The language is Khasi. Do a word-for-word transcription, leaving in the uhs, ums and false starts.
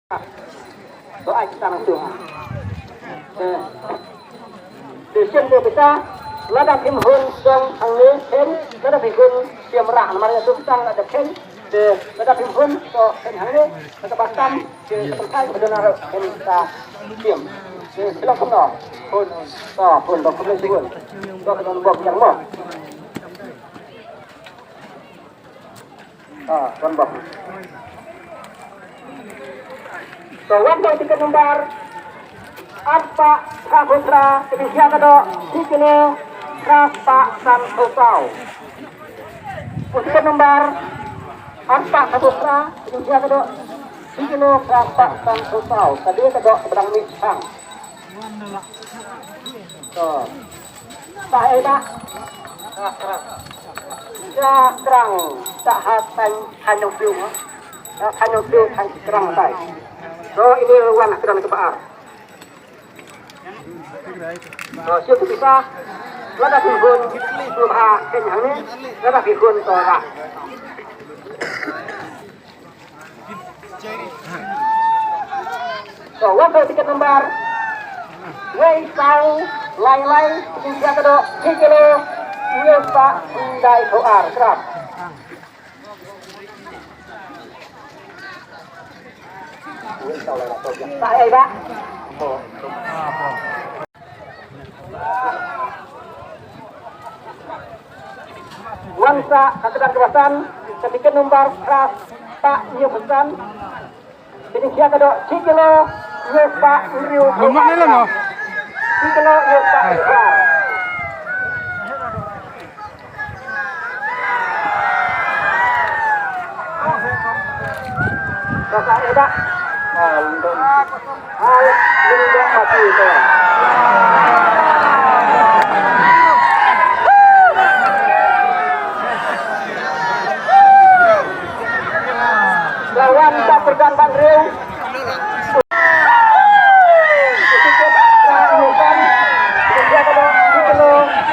Ba ai kita nang tu. Eh. Te sien te pisa, lada phim hun sdang hangne, em, lada phim hun siem rah, namar ïa tu pisa lada phim, te lada phim hun, to phim hangne, kata ba tam, te kata ba tam, ba dona ro, em, ta siem. Te sila kumno, hun, to hun, ba kumno sdang hun. To kata ba yang mo. Ah, tuan bah. To, wan to tiket number arspah phra phew phra, ka jingshia ka doh shi kilo phra spah san phew saw. Tiket number arspah phra phew phra, ka jingshia ka doh shi kilo phra spah san phew saw. Ka dei ka doh kaba dang mih tang. To. Sa ei ba. Sa krang. Sa krang. Sa ha tang ha nyong piu. Ha nyong piu tang krang tai. To ini wan krang kaba ar. To shu tu bisa. Lada phim hun. Tu ha ken hangne. Lada phim hun to ra. To, wan to tiket number wei saw lai lai, tiket ka doh shi kilo hynñiew spah khyndai phew ar, krap. Sa ei ba. Wan sa ka kdar ka basan, ka tiket number phra spah hynñiew phew san. Ka jingshia ka doh shi kilo hynñiew spah hynriew phew ar. Shi kilo hynñiew spah hynriew phew ar. Ka sa ei ba. Ah, lungdon. Ai, lungdon mati tu. Lawan ta perdan ban riu.